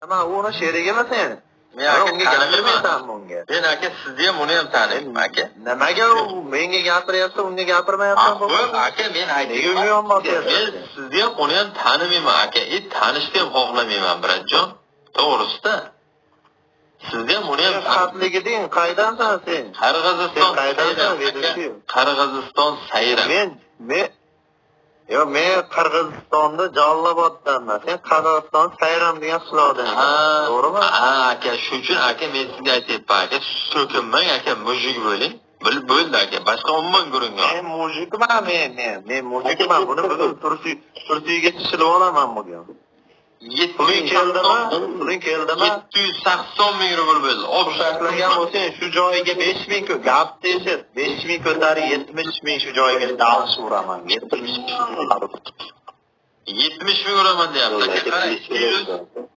Nima, u uni sherigimi sen? Men aka Unga tanimayman. gapirmaysanmi unga? Men aka sizni ham, uni ham taniyman aka. Nimaga u menga gapiryapti, unga gapirmayapsan? Qo'y aka, men Nega unga yon bosyapsan? Men sizni ham, uni ham tanimayman aka. Tanishni ham xohlamayman, брат jon. To'g'risida. Sizni ham, uni ham Xatligiding, qaydansan sen? Qirg'iziston Sen qaydansan, Sayram aka. ведущий? Qirg'iziston Sayram. Men Yo'q, men Qirg'izistonda Jaloloboddanman. Sen Qozog'iston Sayram degan qishloqdan. To'g'rimi? Ha aka, shuning uchun aka men sizga aytyapman aka, so'kinmang aka, мужик bo'ling. Bilib bo'ldi aka, boshqa umuman gurung yo'q. Men мужик man, men мужик man. Buni bugun tursiga shishilib olaman bugun. Puling keldimi? Puling keldimi? 780 ming rubl bo'ldi. Tashlagan bo'lsang, shu joyiga 5000 ko'p gap eshit. 5000 ko'tarib, 70 ming shu joyiga dalish uraman. 70 ming. 70 ming uraman deyapti aka. Qarang, 200